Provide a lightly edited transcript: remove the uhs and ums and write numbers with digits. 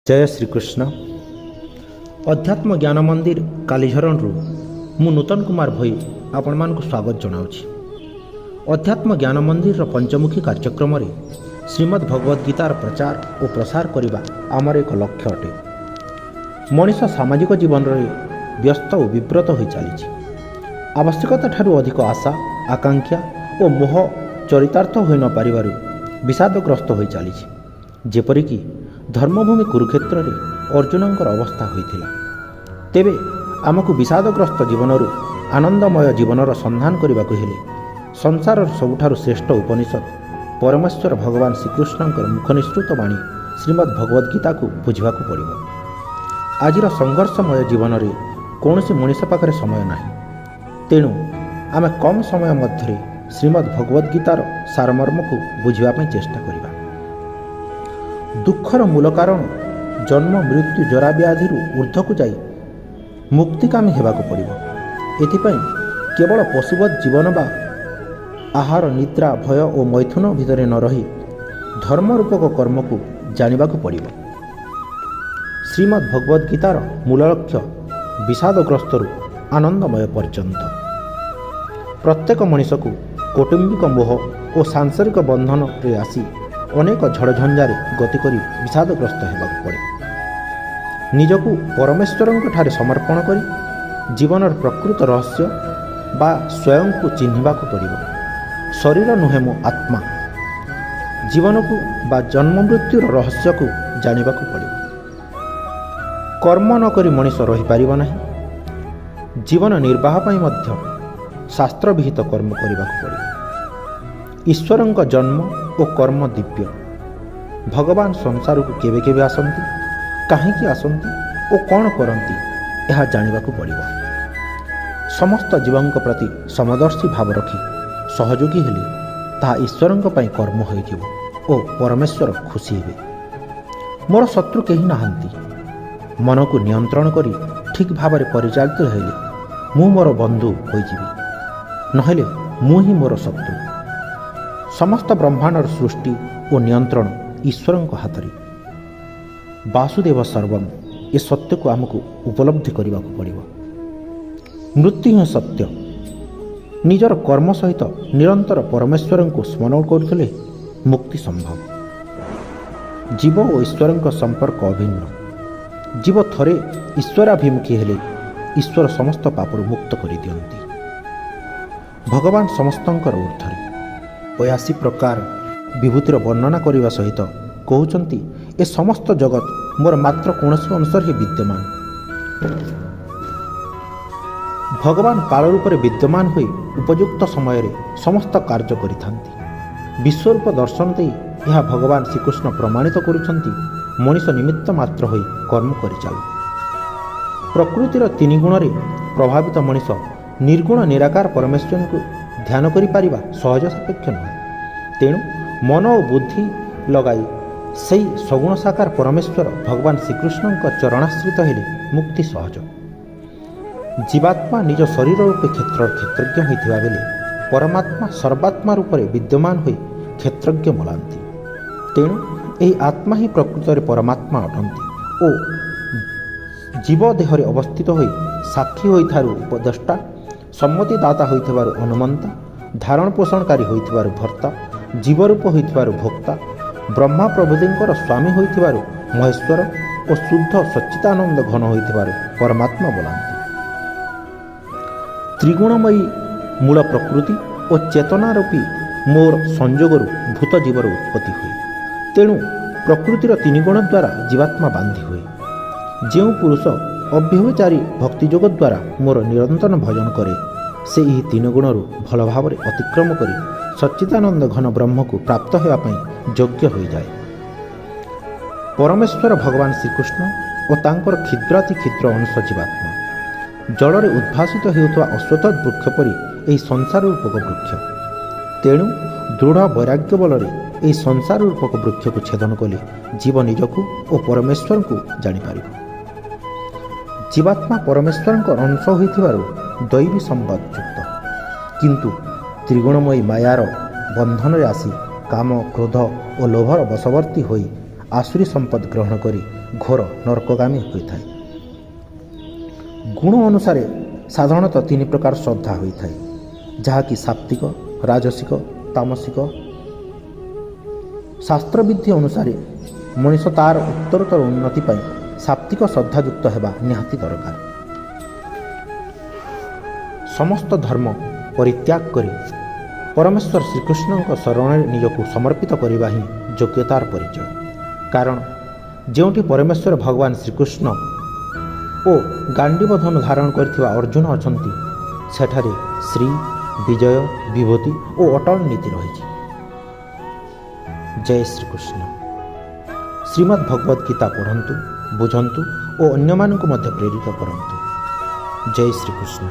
ଜୟ ଶ୍ରୀକୃଷ୍ଣ। ଅଧ୍ୟାତ୍ମ ଜ୍ଞାନ ମନ୍ଦିର କାଲିଝରଣରୁ ମୁଁ ନୂତନ କୁମାର ଭୋଇ ଆପଣମାନଙ୍କୁ ସ୍ୱାଗତ ଜଣାଉଛି। ଅଧ୍ୟାତ୍ମ ଜ୍ଞାନ ମନ୍ଦିରର ପଞ୍ଚମୁଖୀ କାର୍ଯ୍ୟକ୍ରମରେ ଶ୍ରୀମଦ୍ ଭଗବଦ୍‌ଗୀତାର ଗୀତାର ପ୍ରଚାର ଓ ପ୍ରସାର କରିବା ଆମର ଏକ ଲକ୍ଷ୍ୟ ଅଟେ। ମଣିଷ ସାମାଜିକ ଜୀବନରେ ବ୍ୟସ୍ତ ଓ ବିବ୍ରତ ହୋଇ ଚାଲିଛି। ଆବଶ୍ୟକତା ଠାରୁ ଅଧିକ ଆଶା, ଆକାଂକ୍ଷା ଓ ମୋହ ଚରିତାର୍ଥ ହୋଇନପାରିବାରୁ ବିଷାଦଗ୍ରସ୍ତ ହୋଇ ଚାଲିଛି, ଯେପରିକି ଧର୍ମଭୂମି କୁରୁକ୍ଷେତ୍ରରେ ଅର୍ଜୁନଙ୍କର ଅବସ୍ଥା ହୋଇଥିଲା। ତେବେ ଆମକୁ ବିଷାଦଗ୍ରସ୍ତ ଜୀବନରୁ ଆନନ୍ଦମୟ ଜୀବନର ସନ୍ଧାନ କରିବାକୁ ହେଲେ ସଂସାରର ସବୁଠାରୁ ଶ୍ରେଷ୍ଠ ଉପନିଷଦ ପରମେଶ୍ୱର ଭଗବାନ ଶ୍ରୀକୃଷ୍ଣଙ୍କର ମୁଖନିଃସୃତ ବାଣୀ ଶ୍ରୀମଦ୍ ଭଗବଦ୍‌ଗୀତାକୁ ବୁଝିବାକୁ ପଡ଼ିବ। ଆଜିର ସଂଘର୍ଷମୟ ଜୀବନରେ କୌଣସି ମଣିଷ ପାଖରେ ସମୟ ନାହିଁ। ତେଣୁ ଆମେ କମ୍ ସମୟ ମଧ୍ୟରେ ଶ୍ରୀମଦ୍ ଭଗବଦ୍‌ଗୀତାର ସାରମର୍ମକୁ ବୁଝିବା ପାଇଁ ଚେଷ୍ଟା କରିବା। ଦୁଃଖର ମୂଳ କାରଣ ଜନ୍ମ, ମୃତ୍ୟୁ, ଜରା ବ୍ୟାଧିରୁ ଉର୍ଦ୍ଧ୍ୱକୁ ଯାଇ ମୁକ୍ତିକାମୀ ହେବାକୁ ପଡ଼ିବ। ଏଥିପାଇଁ କେବଳ ପଶୁବତ୍ ଜୀବନ ବା ଆହାର, ନିଦ୍ରା, ଭୟ ଓ ମୈଥୁନ ଭିତରେ ନ ରହି ଧର୍ମ ରୂପକ କର୍ମକୁ ଜାଣିବାକୁ ପଡ଼ିବ। ଶ୍ରୀମଦ୍ ଭଗବଦ୍‌ଗୀତାର ମୂଳ ଲକ୍ଷ୍ୟ ବିଷାଦଗ୍ରସ୍ତରୁ ଆନନ୍ଦମୟ ପର୍ଯ୍ୟନ୍ତ। ପ୍ରତ୍ୟେକ ମଣିଷକୁ କୌଟୁମ୍ବିକ ମୋହ ଓ ସାଂସାରିକ ବନ୍ଧନରେ ଆସି ଅନେକ ଝଡ଼ଝଞ୍ଜାରେ ଗତି କରି ବିଷାଦଗ୍ରସ୍ତ ହେବାକୁ ପଡ଼େ। ନିଜକୁ ପରମେଶ୍ୱରଙ୍କଠାରେ ସମର୍ପଣ କରି ଜୀବନର ପ୍ରକୃତ ରହସ୍ୟ ବା ସ୍ୱୟଂକୁ ଚିହ୍ନିବାକୁ ପଡ଼ିବ। ଶରୀର ନୁହେଁ, ମୋ ଆତ୍ମା। ଜୀବନକୁ ବା ଜନ୍ମ ମୃତ୍ୟୁର ରହସ୍ୟକୁ ଜାଣିବାକୁ ପଡ଼ିବ। କର୍ମ ନ କରି ମଣିଷ ରହିପାରିବ ନାହିଁ। ଜୀବନ ନିର୍ବାହ ପାଇଁ ମଧ୍ୟ ଶାସ୍ତ୍ରବିହିତ କର୍ମ କରିବାକୁ ପଡ଼ିବ। ଈଶ୍ୱରଙ୍କ ଜନ୍ମ ଓ କର୍ମ ଦିବ୍ୟ। ଭଗବାନ ସଂସାରକୁ କେବେ କେବେ ଆସନ୍ତି, କାହିଁକି ଆସନ୍ତି ଓ କ'ଣ କରନ୍ତି, ଏହା ଜାଣିବାକୁ ପଡ଼ିବ। ସମସ୍ତ ଜୀବଙ୍କ ପ୍ରତି ସମଦର୍ଶୀ ଭାବ ରଖି ସହଯୋଗୀ ହେଲେ ତାହା ଈଶ୍ୱରଙ୍କ ପାଇଁ କର୍ମ ହୋଇଯିବ ଓ ପରମେଶ୍ୱର ଖୁସି ହେବେ। ମୋର ଶତ୍ରୁ କେହି ନାହାନ୍ତି। ମନକୁ ନିୟନ୍ତ୍ରଣ କରି ଠିକ୍ ଭାବରେ ପରିଚାଳିତ ହେଲେ ମୁଁ ମୋର ବନ୍ଧୁ ହୋଇଯିବି, ନହେଲେ ମୁଁ ହିଁ ମୋର ଶତ୍ରୁ। ସମସ୍ତ ବ୍ରହ୍ମାଣ୍ଡର ସୃଷ୍ଟି ଓ ନିୟନ୍ତ୍ରଣ ଈଶ୍ୱରଙ୍କ ହାତରେ। ବାସୁଦେବ ସର୍ବମ୍, ଏ ସତ୍ୟକୁ ଆମକୁ ଉପଲବ୍ଧି କରିବାକୁ ପଡ଼ିବ। ମୃତ୍ୟୁ ହିଁ ସତ୍ୟ। ନିଜର କର୍ମ ସହିତ ନିରନ୍ତର ପରମେଶ୍ୱରଙ୍କୁ ସ୍ମରଣ କରୁଥିଲେ ମୁକ୍ତି ସମ୍ଭବ। ଜୀବ ଓ ଈଶ୍ୱରଙ୍କ ସମ୍ପର୍କ ଅଭିନ୍ନ। ଜୀବ ଥରେ ଈଶ୍ୱରାଭିମୁଖୀ ହେଲେ ଈଶ୍ୱର ସମସ୍ତ ପାପରୁ ମୁକ୍ତ କରିଦିଅନ୍ତି। ଭଗବାନ ସମସ୍ତଙ୍କର ଉର୍ଦ୍ଧ୍ୱରେ। 82 ପ୍ରକାର ବିଭୂତିର ବର୍ଣ୍ଣନା କରିବା ସହିତ କହୁଛନ୍ତି, ଏ ସମସ୍ତ ଜଗତ ମୋର ମାତ୍ର କୌଣସି ଅଂଶରେ ହିଁ ବିଦ୍ୟମାନ। ଭଗବାନ କାଳ ରୂପରେ ବିଦ୍ୟମାନ ହୋଇ ଉପଯୁକ୍ତ ସମୟରେ ସମସ୍ତ କାର୍ଯ୍ୟ କରିଥାନ୍ତି। ବିଶ୍ୱରୂପ ଦର୍ଶନ ଦେଇ ଏହା ଭଗବାନ ଶ୍ରୀକୃଷ୍ଣ ପ୍ରମାଣିତ କରୁଛନ୍ତି, ମଣିଷ ନିମିତ୍ତ ମାତ୍ର ହୋଇ କର୍ମ କରିଚାଲୁ। ପ୍ରକୃତିର ତିନି ଗୁଣରେ ପ୍ରଭାବିତ ମଣିଷ ନିର୍ଗୁଣ ନିରାକାର ପରମେଶ୍ୱରଙ୍କୁ ଧ୍ୟାନ କରିପାରିବା ସହଜ ସାପେକ୍ଷ ନୁହେଁ। ତେଣୁ ମନ ଓ ବୁଦ୍ଧି ଲଗାଇ ସେଇ ସଗୁଣ ସାକାର ପରମେଶ୍ୱର ଭଗବାନ ଶ୍ରୀକୃଷ୍ଣଙ୍କ ଚରଣାଶ୍ରିତ ହେଲେ ମୁକ୍ତି ସହଜ। ଜୀବାତ୍ମା ନିଜ ଶରୀର ରୂପେ କ୍ଷେତ୍ରର କ୍ଷେତ୍ରଜ୍ଞ ହୋଇଥିବା ବେଳେ ପରମାତ୍ମା ସର୍ବାତ୍ମା ରୂପରେ ବିଦ୍ୟମାନ ହୋଇ କ୍ଷେତ୍ରଜ୍ଞ ବୋଲାନ୍ତି। ତେଣୁ ଏହି ଆତ୍ମା ହିଁ ପ୍ରକୃତରେ ପରମାତ୍ମା ଅଟନ୍ତି ଓ ଜୀବ ଦେହରେ ଅବସ୍ଥିତ ହୋଇ ସାକ୍ଷୀ ହୋଇଥିବାରୁ ଉପଦେଷ୍ଟା, ସମ୍ମତିଦାତା ହୋଇଥିବାରୁ ଅନୁମନ୍ତା, ଧାରଣ ପୋଷଣକାରୀ ହୋଇଥିବାରୁ ଭର୍ତ୍ତା, ଜୀବରୂପ ହୋଇଥିବାରୁ ଭୋକ୍ତା, ବ୍ରହ୍ମା ପ୍ରଭୃତିଙ୍କର ସ୍ୱାମୀ ହୋଇଥିବାରୁ ମହେଶ୍ୱର ଓ ଶୁଦ୍ଧ ସଚ୍ଚିଦାନନ୍ଦ ଘନ ହୋଇଥିବାରୁ ପରମାତ୍ମା ବୋଲାନ୍ତି। ତ୍ରିଗୁଣମୟୀ ମୂଳ ପ୍ରକୃତି ଓ ଚେତନାରୂପୀ ମୋର ସଂଯୋଗରୁ ଭୂତ ଜୀବର ଉତ୍ପତ୍ତି ହୁଏ। ତେଣୁ ପ୍ରକୃତିର ତିନିଗୁଣ ଦ୍ୱାରା ଜୀବାତ୍ମା ବାନ୍ଧି ହୁଏ। ଯେଉଁ ପୁରୁଷ ଅବ୍ୟଭିଚାରୀ ଭକ୍ତିଯୋଗ ଦ୍ୱାରା ମୋର ନିରନ୍ତର ଭଜନ କରେ, ସେ ଏହି ତିନି ଗୁଣରୁ ଭଲ ଭାବରେ ଅତିକ୍ରମ କରି ସଚ୍ଚିଦାନନ୍ଦ ଘନ ବ୍ରହ୍ମକୁ ପ୍ରାପ୍ତ ହେବା ପାଇଁ ଯୋଗ୍ୟ ହୋଇଯାଏ। ପରମେଶ୍ୱର ଭଗବାନ ଶ୍ରୀକୃଷ୍ଣ ଓ ତାଙ୍କର କ୍ଷୁଦ୍ରାତି କ୍ଷୁଦ୍ର ଅଂଶ ଜୀବାତ୍ମା ଜଳରେ ଉଦ୍ଭାସିତ ହେଉଥିବା ଅଶ୍ୱତ୍ଥ ବୃକ୍ଷ ପରି ଏହି ସଂସାର ରୂପକ ବୃକ୍ଷ। ତେଣୁ ଦୃଢ଼ ବୈରାଗ୍ୟ ବଳରେ ଏହି ସଂସାର ରୂପକ ବୃକ୍ଷକୁ ଛେଦନ କଲେ ଜୀବ ନିଜକୁ ଓ ପରମେଶ୍ୱରଙ୍କୁ ଜାଣିପାରିବ। ଜୀବାତ୍ମା ପରମେଶ୍ୱରଙ୍କ ଅଂଶ ହୋଇଥିବାରୁ ଦୈବୀ ସମ୍ପଦଯୁକ୍ତ, କିନ୍ତୁ ତ୍ରିଗୁଣମୟୀ ମାୟାର ବନ୍ଧନରେ ଆସି କାମ, କ୍ରୋଧ ଓ ଲୋଭର ବଶବର୍ତ୍ତୀ ହୋଇ ଆସୁରୀ ସମ୍ପଦ ଗ୍ରହଣ କରି ଘୋର ନର୍କଗାମୀ ହୋଇଥାଏ। ଗୁଣ ଅନୁସାରେ ସାଧାରଣତଃ ତିନି ପ୍ରକାର ଶ୍ରଦ୍ଧା ହୋଇଥାଏ, ଯାହାକି ସାତ୍ତ୍ୱିକ, ରାଜସିକ, ତାମସିକ। ଶାସ୍ତ୍ରବିଧି ଅନୁସାରେ ମଣିଷ ତାର ଉତ୍ତରୋତ୍ତର ଉନ୍ନତି ପାଇଁ ସାତ୍ତ୍ୱିକ ଶ୍ରଦ୍ଧାଯୁକ୍ତ ହେବା ନିହାତି ଦରକାର। ସମସ୍ତ ଧର୍ମ ପରିତ୍ୟାଗ କରି ପରମେଶ୍ୱର ଶ୍ରୀକୃଷ୍ଣଙ୍କ ଶରଣରେ ନିଜକୁ ସମର୍ପିତ କରିବା ହିଁ ଯୋଗ୍ୟତାର ପରିଚୟ। କାରଣ ଯେଉଁଠି ପରମେଶ୍ୱର ଭଗବାନ ଶ୍ରୀକୃଷ୍ଣ ଓ ଗାଣ୍ଡିବ ଧନୁ ଧାରଣ କରିଥିବା ଅର୍ଜୁନ ଅଛନ୍ତି, ସେଠାରେ ଶ୍ରୀ, ବିଜୟ, ବିଭୂତି ଓ ଅଟଳ ନୀତି ରହିଛି। ଜୟ ଶ୍ରୀକୃଷ୍ଣ। ଶ୍ରୀମଦ୍ ଭଗବତ ଗୀତା ପଢ଼ନ୍ତୁ, ବୁଝନ୍ତୁ ଓ ଅନ୍ୟମାନଙ୍କୁ ମଧ୍ୟ ପ୍ରେରିତ କରନ୍ତୁ। ଜୟ ଶ୍ରୀକୃଷ୍ଣ।